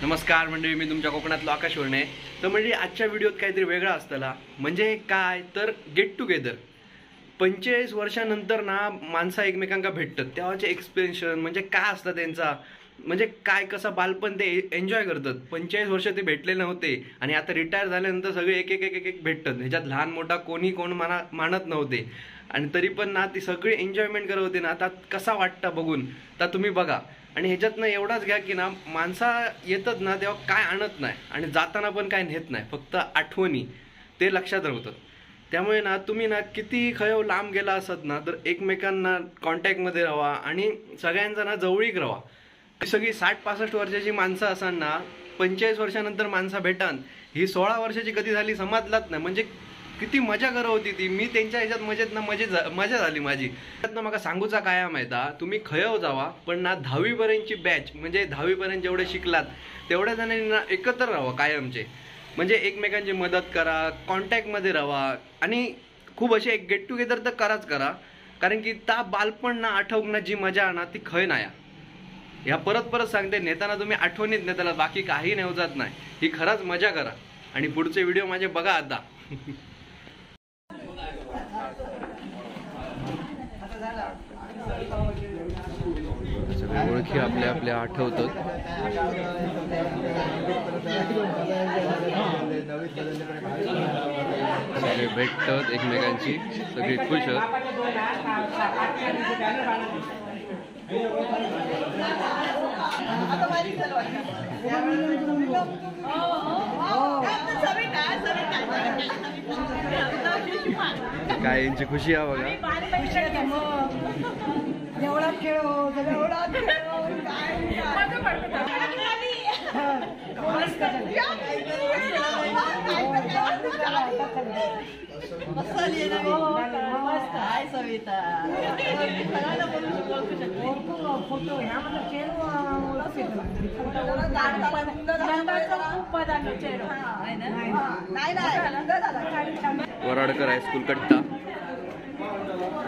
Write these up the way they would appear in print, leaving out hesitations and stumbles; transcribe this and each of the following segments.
नमस्कार मंडळी, मी तुमच्या कोकणातलो आकाश वरणे। तर म्हणजे आजच्या व्हिडिओत काहीतरी वेगळा असतला, म्हणजे काय तर गेट टुगेदर। 45 वर्षानंतर ना माणसं एकमेकांका भेटतात, तेव्हाचे एक्सप्रेशन म्हणजे काय असतं त्यांचा, म्हणजे काय कसं बालपण ते एन्जॉय करतात। 45 वर्ष ते भेटले नव्हते आणि आता रिटायर झाल्यानंतर सगळे एक एक एक एक भेटतात। ह्याच्यात लहान मोठा कोणी कोण मानत नव्हते आणि तरी पण ना ती सगळी एन्जॉयमेंट करत होते ना। आता कसा वाटतं बघून तर तुम्ही बघा। आणि ह्याच्यातनं एवढाच घ्या की ना माणसा येतात ना तेव्हा काय आणत नाही आणि जाताना पण काय नेत नाही, फक्त आठवणी ते लक्षात राहतात। त्यामुळे ना तुम्ही ना किती खय लांब गेला असत ना तर एकमेकांना कॉन्टॅक्टमध्ये राहा आणि सगळ्यांचा ना जवळीक राहा। सगळी 60-65 वर्षाची माणसं असताना 45 वर्षानंतर माणसं भेटान, ही 16 वर्षाची कधी झाली समजलाच नाही। म्हणजे किती मजा करत होती ती, मी त्यांच्या ह्याच्यात मजेत ना मजा झाली माझी। त्यातनं मला सांगूचा काय माहिती, तुम्ही खयव जावा पण ना 10वीपर्यंतची बॅच म्हणजे 10वीपर्यंत जेवढे शिकलात तेवढ्या जणांनी ना एकत्र राहावं कायमचे, म्हणजे एकमेकांची मदत करा, कॉन्टॅक्टमध्ये राहा आणि खूप असे एक गेट टुगेदर तर कराच करा, कारण की त्या बालपण ना आठवण ना जी मजा ना ती खय नाही। ह्या परत परत सांगते, नेताना तुम्ही आठवणीत नेताना बाकी काही नेऊ जात नाही, ही खरंच मजा करा। आणि पुढचे व्हिडिओ माझे बघा आता। सगळ्या ओळखी आपल्या आपल्या आठवतात। सगळे भेटतात एकमेकांची, सगळे खुश आहेत। काय यांची खुशी आहे बघा। एवढा खेळ हो, एवढा खेळ वराडकर हायस्कूल कट्टा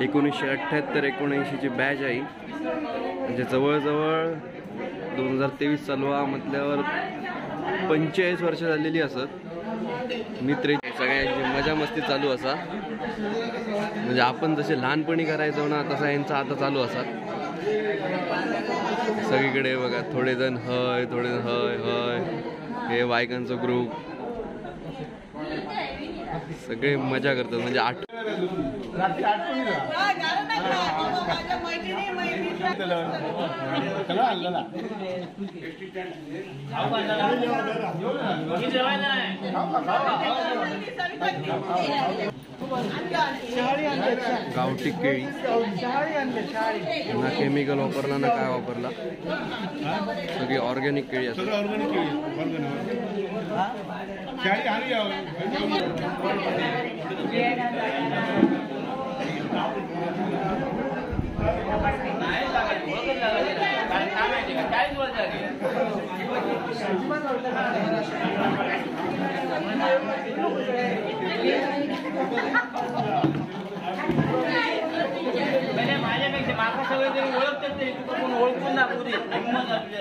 1978-79 ची बॅच आहे, म्हणजे जवळजवळ 2023 चालू म्हटल्यावर 45 वर्ष झालेली असत। मित्र सगळ्यांची मजा मस्ती चालू असा, म्हणजे आपण जसे लहानपणी करायचो ना तसा यांचा आता चालू असा। सगळीकडे बघा थोडे जण हय थोडे जण हय हय, हे बायकांचं ग्रुप सगळे मजा करतात। म्हणजे आठ गावठी केळी ना केमिकल वापरला ना काय वापरला, सगळी ऑर्गॅनिक केळी असतात। माझ्यापेक्षा माका सगळे तरी ओळखतात तरी तुका कोण ओळखून ना पुरी हिंमत आपली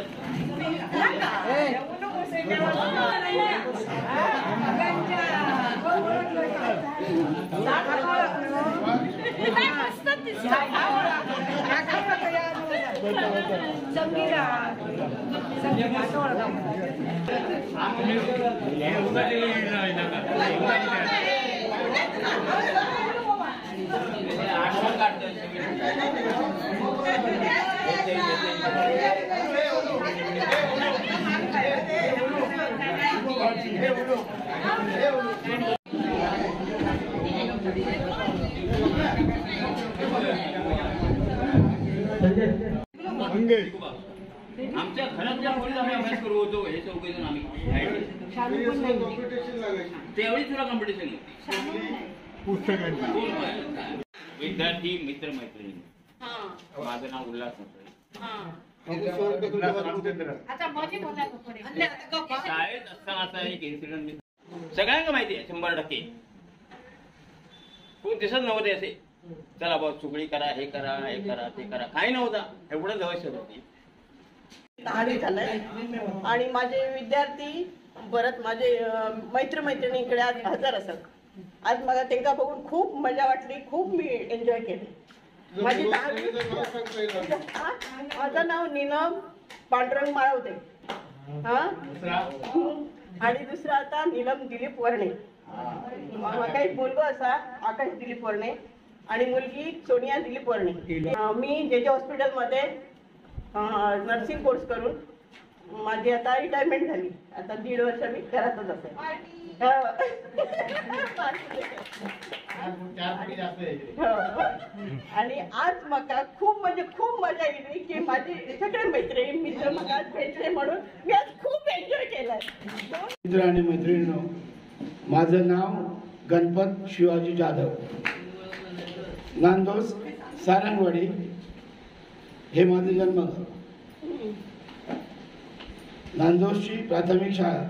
आमच्या घरातल्या खोलीत आम्ही अभ्यास करू होतो, हे चौघे जण आम्ही त्यावेळी तुला कॉम्पिटिशन होती। विद्यार्थी मित्र मैत्रिणी, माझं नाव उल्हास। शाळेत असताना असा एक इन्सिडेंट मी सगळ्यांना माहिती आहे 100% कोण दिसत नव्हते असे, चला भाऊ चुगली करा, हे करा हे करा ते करा, काही नव्हता, एवढं दहशत होती। दहावी झालंय आणि माझे विद्यार्थी परत माझे मैत्रमैत्रिणी इकडे आज हजर असत. आज मला त्यांना बघून खूप मजा वाटली, खूप मी एन्जॉय केले. माझी दहावी, माझं नाव नीलम पांडुरंग माळवते. हा, आणि दुसरा आता नीलम दिलीप वर्णे. म्हाका एक मुलगो असा आकाश दिलीप वर्णे आणि मुलगी सोनिया दिलीप वर्णे. मी जे जे हॉस्पिटलमध्ये नर्सिंग कोर्स करून माझी आता रिटायरमेंट झाली. आता 1.5 वर्ष मी घरातच असेल. आणि आज म्हाका खूप म्हणजे खूप मजा येली की माझी सगळे मैत्रिणी मित्र म्हाका आज भेटले म्हणून मी आज खूप एन्जॉय केलाय. मित्र आणि मैत्रिणींनो, माझं नाव गणपत शिवाजी जाधव, नांदोस सारंगवाडी हे माझं जन्मगाव. नांदोसची प्राथमिक शाळा,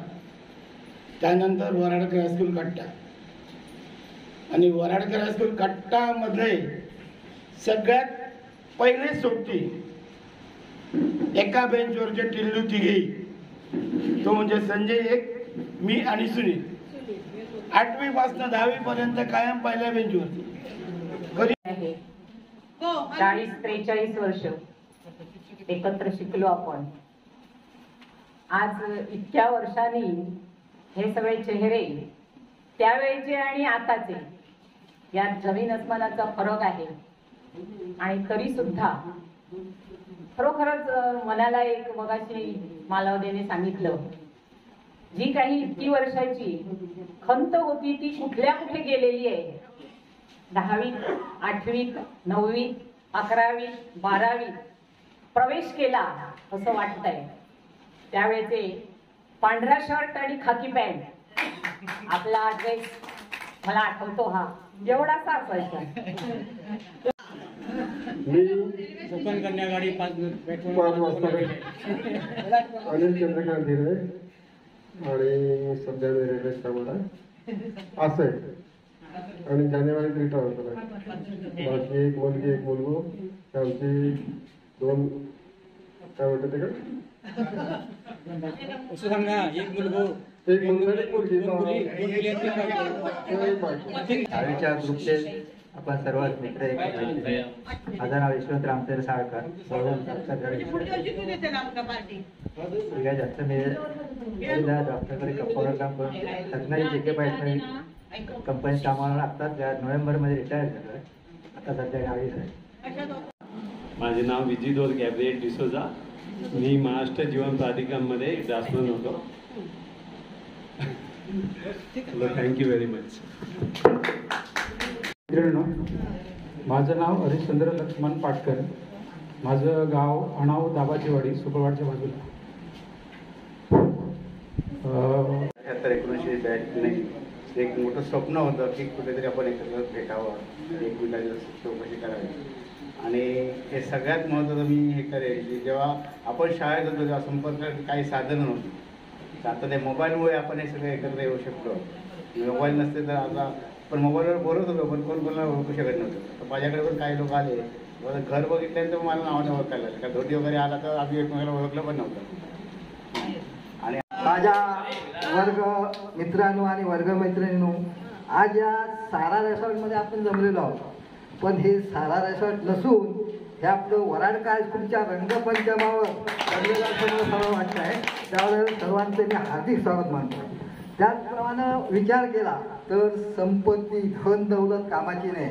त्यानंतर वराडकर हायस्कूल कट्टा, आणि वराडकर हायस्कूल कट्टामधले सगळ्यात पहिले सोबती एका बेंचवरचे टिल्लू तिघे, तो म्हणजे संजय एक, मी आणि सुनील. 8वी पासून 10वी पर्यंत कायम पहिल्या बेंचवरती. 40-43 वर्ष एकत्र शिकलो आपण. आज इतक्या वर्षांनी हे सगळे चेहरे त्यावेळेचे आणि आताचे यात जमीन अस्मानाचा फरक आहे. आणि तरी सुद्धा खरोखरच मनाला एक मगाशी मालवदेने सांगितलं, जी काही इतकी वर्षाची खंत होती ती कुठल्या कुठे गेलेली आहे. 10वीत 8वीत 9वीत 11वीत 12वीत प्रवेश केला असं वाटतंय. त्यावेळेचे पांढरा शर्ट आणि खाकी पॅन्ट आपला ड्रेस मला आठवतो, हा एवढासा असायचा. मी कोकण कन्या गाडी 5 वाजता अनिल चंद्रकांत हिरे आणि सध्या मी रेल्वे स्टाफला असं आहे आणि जानेवारीत रिटायर होतो. बाकी एक मुलगी एक मुलगो, आमची 2 काय म्हणतात ते का असं सांग ना, एक मुलगो एक मुलगा एक मुलगी. दहावीच्या ग्रुपचे आपण सर्वच मित्र एक. माझं नाव यशवंत रामचंद्र साळकर. सगळ्यात जास्त मी डॉक्टरकडे कंपाऊंडर काम करून रत्नागिरी जे के पाटील कंपनीत कामाला लागतात. त्या नोव्हेंबरमध्ये रिटायर झालो आहे. आता सध्या गावीच आहे. माझे नाव विजिदोर गॅब्रिएल डिसोजा. मी महाराष्ट्र जीवन प्राधिकरणमध्ये ड्राफ्टमॅन होतो. Thank you very much. मित्रांनो, माझं नाव हरिश्चंद्र लक्ष्मण पाटकर. माझं गाव अणाव दाबाचीवाडी, सुपरवाडच्या बाजूला. 1982 एक मोठं स्वप्न होतं की कुठेतरी आपण एकत्र भेटावं, एकमेकांच्या चौकशी करावी. आणि हे सगळ्यात महत्त्वाचं मी हे करेल की जेव्हा आपण शाळेत होतो तेव्हा संपर्काची काही साधनं नव्हती. आता ते मोबाईलमुळे आपण हे सगळे एकत्र येऊ शकलो. मोबाईल नसते तर आता पण मोबाईलवर बोलत होतो, पण कोण कोणाला ओळखू शकत नव्हतं. तर माझ्याकडे पण काही लोक आले, माझं घर बघितल्यानंतर मला नावाने ओळखायला लागलं. कारण धोती वगैरे आला तर आम्ही एकमेकाला ओळखलं पण नव्हतं. आणि माझ्या वर्ग मित्रांनो आणि वर्गमैत्रिणींनो, आज या सारा रेसॉर्टमध्ये आपण जमलेलो आहोत. पण हे सारा रेसॉर्ट नसून हे आपलं वराडकर हायस्कूलच्या रंगपंचमावर जमलेलं असं मला सर्व वाटतं आहे. त्यावेळेला सर्वांचे मी हार्दिक स्वागत मानतो. त्याचप्रमाणे विचार केला तर संपत्ती धन दौलत कामाची नाही.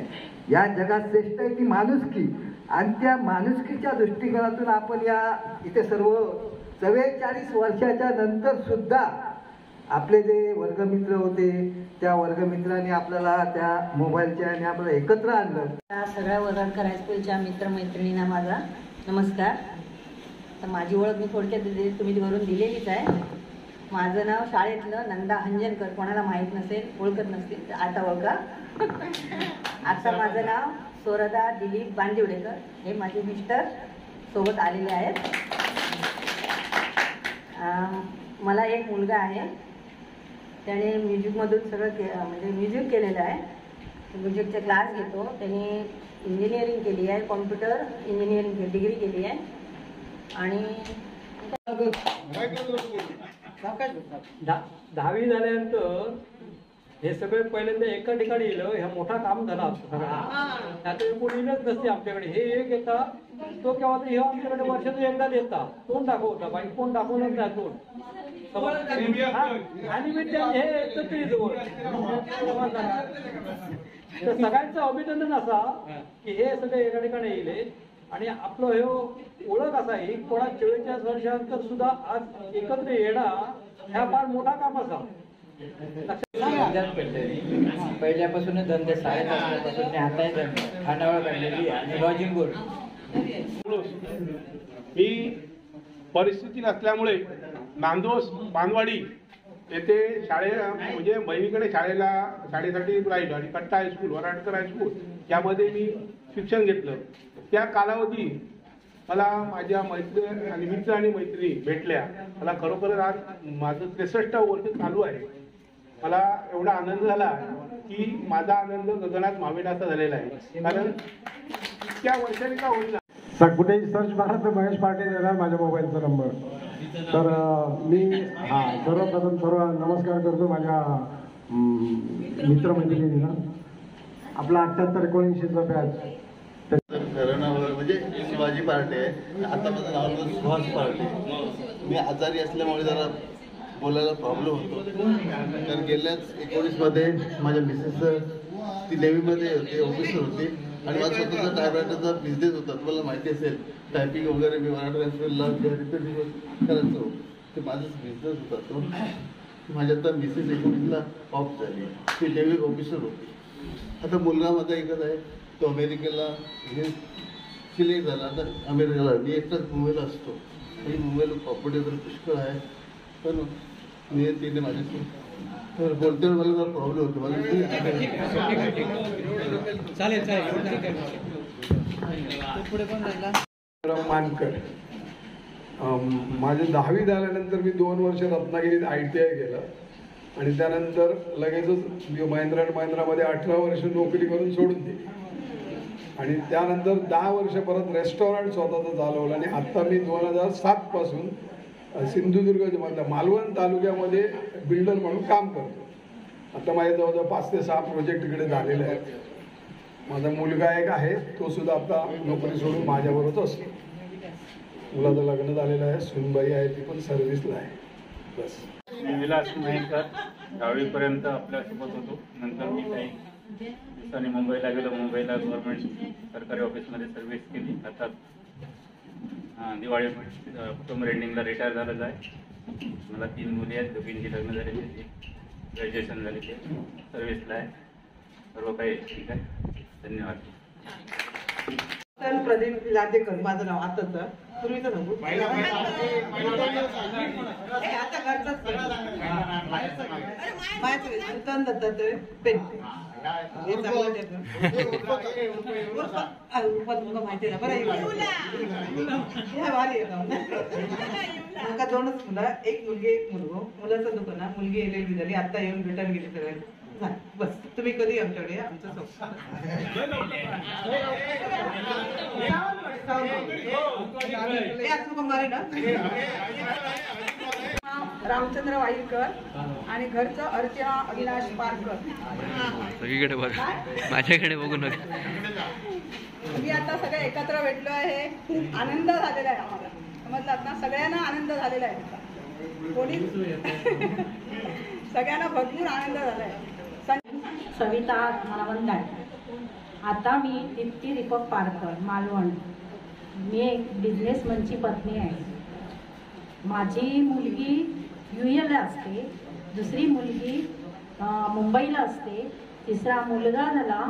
या जगात श्रेष्ठ आहे ती माणुसकी, आणि त्या माणुसकीच्या दृष्टिकोनातून आपण या इथे सर्व 44 वर्षाच्या नंतर सुद्धा आपले जे वर्गमित्र होते त्या वर्गमित्रांनी आपल्याला त्या मोबाईलच्या आणि आपल्याला एकत्र आणलं. त्या सगळ्या वराडकर हायस्कूलच्या मित्रमैत्रिणींना माझा नमस्कार. तर माझी ओळख मी थोडक्यात दिली, तुम्ही वरून दिलेलीच आहे. माझं नाव शाळेतलं नंदा हंजनकर, कोणाला माहीत नसेल, ओळखत नसतील तर आता ओळखा. आता माझं नाव सोरदा दिलीप बांदिवडेकर. हे माझे मिस्टर सोबत आलेले आहेत. मला एक मुलगा आहे, त्याने म्युझिकमधून सगळं म्हणजे म्युझिक केलेलं आहे, म्युझिकचे क्लास घेतो. त्याने इंजिनिअरिंग केली आहे, कॉम्प्युटर इंजिनिअरिंग डिग्री केली आहे. आणि दहावी झाल्यानंतर हे सगळे पहिल्यांदा एका ठिकाणी येलं, ह्या मोठा काम झाला सगळा. त्यात कोणी येलच नसते आमच्याकडे. हे एक येता तो केव्हा हे आमच्याकडे वर्षातून एकदा येता, तोंड दाखवता, बाई कोण दाखवणार नाही तोंड. आणि मी हे एकत्र जवळ. तर सगळ्यांचं अभिनंदन असा की हे सगळे एका ठिकाणी येले आणि आपलं हे ओळख असा आहे कोणा 44 वर्षानंतर सुद्धा आज एकत्र येणं ह्या फार मोठा काम असा. पहिल्यापासूनच धंदे, शाळेत असल्यापासून आताही धंदे, खानावळ काढलेली आणि लॉजिंग बोर्ड. मी परिस्थिती नसल्यामुळे नांदोस बांदवाडी येथे शाळे म्हणजे बहिणीकडे शाळेसाठी राहिलो आणि कट्टा हायस्कूल, वराडकर हायस्कूल यामध्ये मी शिक्षण घेतलं. त्या कालावधी मला माझ्या मैत्री आणि मित्र आणि मैत्रिणी भेटल्या. मला खरोखरच आज माझं 63 वर्ष चालू आहे. मला एवढा आनंद झाला की माझा आनंद गगनात मावेनासा झालेला आहे, कारण त्या वर्षांनी का होईल. कुठेही सर्च मारा तर महेश पाटील येणार माझ्या मोबाईलचा नंबर. तर मी हा सर्वप्रथम सर्व नमस्कार करतो माझ्या मित्रमैत्रिणींना. आपला 78 79चा बॅच घराण्यावर म्हणजे शिवाजी पार्टे, आता माझं नाव सुहास पार्टे. मी आजारी असल्यामुळे जरा बोलायला प्रॉब्लेम होतो, कारण गेल्याच 19मध्ये माझ्या मिसेस ती नेव्हीमध्ये होती, ऑफिसर होती आणि माझा स्वतःचा टायपरायटरचा बिझनेस होता. तुम्हाला माहिती असेल, टायपिंग वगैरे मी मराठा हायस्कूलला रिपेअरिंग करायचो, ते माझाच बिझनेस होता तो. माझ्या आता मिसेस 19ला ऑफ झाली, ती नेव्ही ऑफिसर होती. आता मुलगा माझा एकच आहे, तो अमेरिकेला हे सिलेक्ट झाला. आता अमेरिकेला मी एकटाच मुंबईला असतो आणि मुंबईला प्रॉपर्टी वगैरे पुष्कळ आहे, पण नियतीने माझ्याशी तर बोलते मला जरा प्रॉब्लेम होतो. मला चालेल चालेल. मानकर. माझे 10वी झाल्यानंतर मी 2 वर्ष रत्नागिरीत ITI केलं आणि त्यानंतर लगेचच मी महिंद्रा अँड महिंद्रामध्ये 18 वर्ष नोकरी करून सोडून दिली आणि त्यानंतर 10 वर्ष परत रेस्टॉरंट स्वतःचं चालवलं आणि आत्ता मी 2007 पासून सिंधुदुर्ग मालवण तालुक्यामध्ये बिल्डर म्हणून काम करतो. आता माझ्या जवळजवळ 5 ते 6 प्रोजेक्ट इकडे झालेले आहेत. माझा मुलगा एक आहे, तो सुद्धा आता नोकरी सोडून माझ्याबरोबरच असतो. मुलाचं लग्न झालेलं आहे, सुनबाई आहे, ती पण सर्व्हिसला आहे. बस. मी विलास मयेकर 10वीपर्यंत आपल्यासोबत होतो. नंतर मी काही दिवसांनी मुंबईला गेलो. मुंबईला गव्हर्नमेंट सरकारी ऑफिसमध्ये सर्व्हिस केली. आता दिवाळी ऑक्टोबर एंडिंगला रिटायर झालेलं आहे. मला 3 मुली आहेत, दोघींची लग्न झालेली, एक ग्रॅज्युएशन झाले, ते सर्व्हिसला आहे. सर्व काही ठीक आहे. धन्यवाद. प्रदीप लांजेकर माझं नाव, आताच पूर्वीचं सांगू, आता घरचाच सुलतान दत्तात्रय पेंटे. माहिती ना बरं, भारी आहे. म्हाका 2च मुलं, एक मुलगी एक मुलगो. मुलाचं दुकान, मुलगी LLB झाली, आता येऊन रिटर्न गेली सगळ्यांनी. बस तुम्ही कधी आमच्याकडे या, आमचं मारे ना. रामचंद्र वाईकर आणि घरचं अर्चना अविनाश पारकर. सगळीकडे बघा, माझ्याकडे बघू नका. मी आता सगळे एकत्र भेटलो आहे, खूप आनंद झालेला आहे आम्हाला. समजलात ना, सगळ्यांना आनंद झालेला आहे. कोणी सगळ्यांना भरपूर आनंद झाला आहे. सविता आत्मानंद. आता मी दीप्ती दीपक पारकर, मालवण. मी एक बिझनेसमनची पत्नी आहे. माझी मुलगी UL असते, दुसरी मुलगी मुंबईला असते, तिसरा मुलगा झाला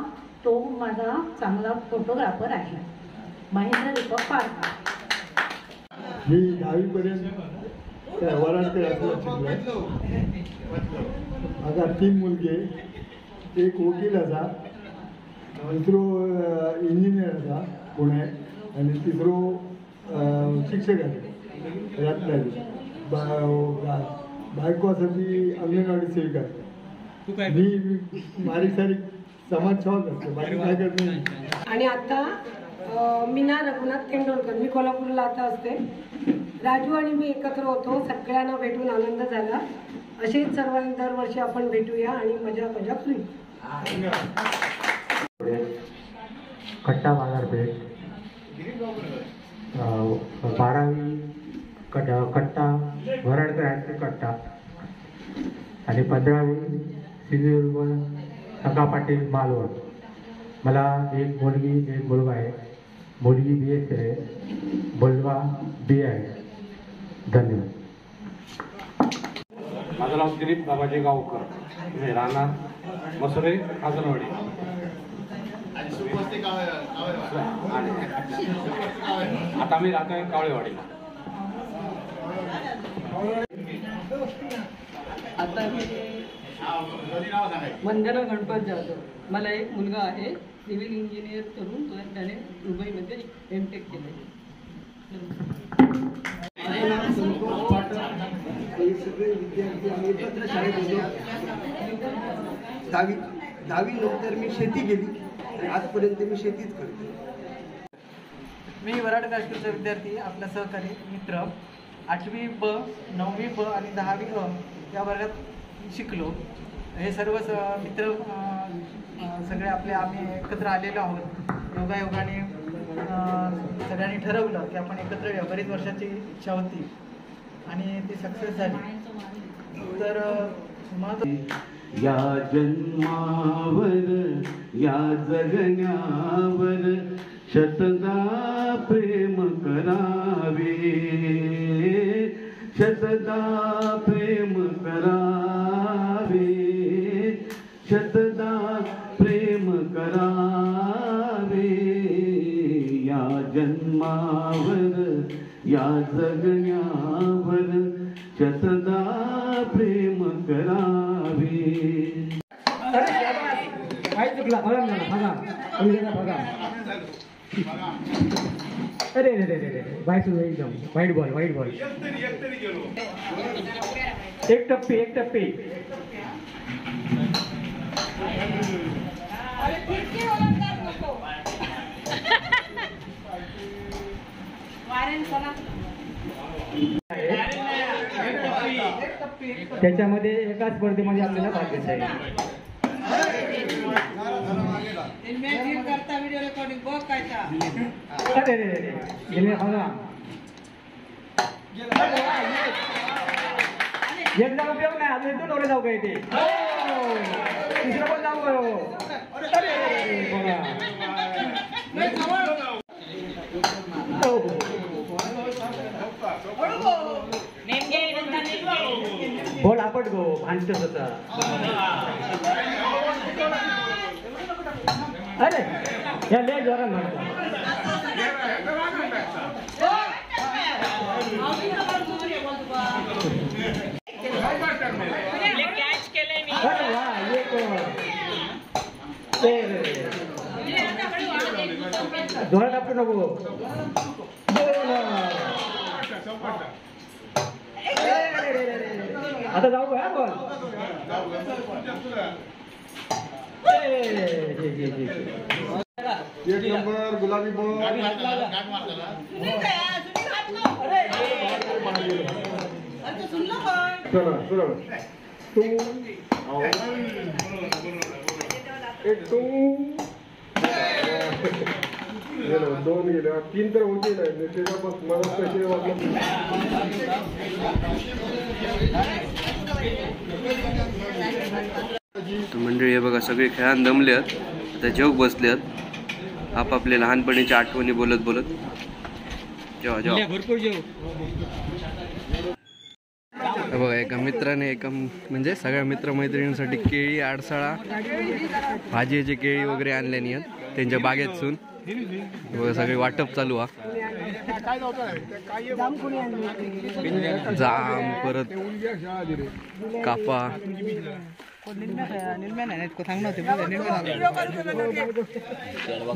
तो माझा चांगला फोटोग्राफर आहे, महेंद्र दीपक पारकर. मी 10वीपर्यंत वराडकर हायस्कुलात शिकलो. आता 3 मुलगे, एक वकील आसा, दुसरो इंजिनियर आसा पुणे आनी तिसरो शिक्षक आसा रत्नागिरी. बायको आसा ती अंगणवाडी सेविका आसा. मी बारीक सारीक समाज सेवा करतो, बाकी काय करत नाही. आणि आता मीना रघुनाथ तेंडोलकर. मी कोल्हापूरला आता असते. राजू आणि मी एकत्र होतो. सगळ्यांना भेटून आनंद झाला. असेच सर्वांनी दरवर्षी आपण भेटूया आणि मजा मजा करूया. कट्टा बाजारपेठ, 12वी कट्टा वराडकर हायस्कूल कट्टा आणि 15वी सिंधुदुर्ग सखा पाटील मालवण. मला एक मुलगी एक मुलगा आहे. मुलगी BSc आहे, मुलगा BA आहे. धन्यवाद. माझं नाव दिलीप बाबाजी गावकर, मी राहणार मसुरे खाजनवाडी. आता मी राहतोय कावळेवाडीला. आता मी वंदना गणपत जाधव. मला एक मुलगा आहे, सिव्हिल इंजिनियर करून तो त्याने दुबईमध्ये MTech केले. माझं नाव संतोष पाटील. हे सगळे विद्यार्थी आम्ही एकत्र शाळेत होतो. दहावी नंतर मी शेती केली आणि आजपर्यंत मी शेतीच करतो. मी वराड हायस्कूलचा विद्यार्थी, आपला सहकारी मित्र. 8वी ब, 9वी ब आणि 10वी अ या वर्गात शिकलो. हे सर्व मित्र सगळे आपले आम्ही एकत्र आलेलो आहोत. योगायोगाने सगळ्यांनी ठरवलं की आपण एकत्र येऊया. बरीच वर्षाची इच्छा होती आणि ती सक्सेस झाली. तर या जन्मावर या जगण्यावर शतदा प्रेम करावे, शतदा प्रेम करावे, शतदा प्रेम करावे. या जन्मावर या जगण्यावर शतदा प्रेम करावे. चुकला, बघा बघा बघा. अरे अरे अरे अरे बाय सुरू एकदम. White ball, white ball. एक टप्पी, एक टप्पी. त्याच्यामध्ये एका स्पर्धेमध्ये आपल्याला भाग घ्यायचा आहे. अरे अरे अरे गेले बघा. एकदा उपयोग नाही, अजून दोन ओरे जाऊ काय ते तिसरं पण जाऊ. अरे बघा बोल आपट गो भांडत होता. अरे या लय जोरात म्हणतो. अरे वा एक जोरात आपटू नको. आता जाऊ का बॉल? एक नंबर गुलाबी बॉल. चला चला 2 1 2 गेलो, 2 गेले, 3 तर होते नाही. त्याच्यापासून मला पैसे वाटलं. मंडळी हे बघा सगळे खेळान दमले आहेत, आता जेवक बसले आहेत. आपापले लहानपणीच्या आठवणी बोलत बोलत. जेव्हा जेव्हा भरपूर जेव. बघा एका मित्राने एका म्हणजे सगळ्या मित्रमैत्रिणींसाठी केळी, आडसाळा, भाजीची केळी वगैरे आणल्यानी आहेत त्यांच्या बागेतसून. बघा सगळे वाटप चालू हा. जाम, परत कापा.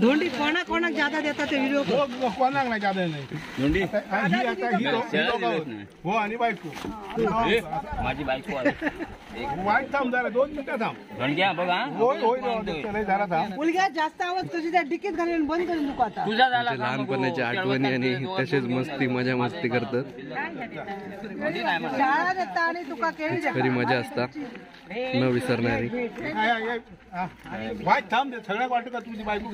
धोंडी कोणा कोणाक ज्यादा देता ते व्हिडिओ कोणाक नाही ज्यादा नाही. धोंडी हो आणि बायको माझी बायको आली. वाईट थांब जरा 2 मिनिटं थांब. धोंड्या बघा होय होय जरा थांब. मुलग्या जास्त आवाज तुझी त्या डिकीत घालून बंद करून नको आता. तुझा झाला लहानपणाच्या आठवणी आणि तसेच मस्ती मजा मस्ती करतात. शाळा देता आणि तुका केळी खरी मजा असता न विसरणारी. वाईट थांब सगळ्या वाटत का तुझी बायको.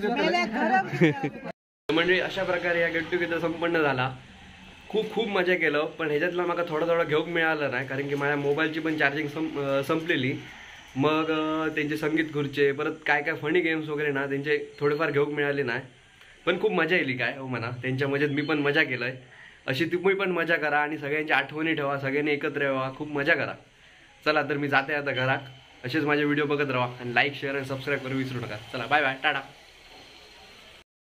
म्हणजे अशा प्रकारे या गेट टुगेदर संपन्न झाला. खूप खूप मजा केलं, पण ह्याच्यातला म्हाका थोडं थोडं घेऊक मिळालं नाही, कारण की माझ्या मोबाईलची पण चार्जिंग संपलेली. मग त्यांचे संगीत खुर्चे परत काय काय फनी गेम्स वगैरे ना त्यांचे थोडेफार घेऊक मिळाले नाही, पण खूप मजा येईल काय हो म्हणा. त्यांच्या मजेत मी पण मजा केलं आहे. अशी तुम्ही पण मजा करा आणि सगळ्यांची आठवणी ठेवा, सगळ्यांनी एकत्र यावा, खूप मजा करा. चला तर मी जाते आता घरात. असेच माझे व्हिडिओ बघत राहा आणि लाईक शेअर आणि सबस्क्राईब करू विसरू नका. चला बाय बाय, टाटा.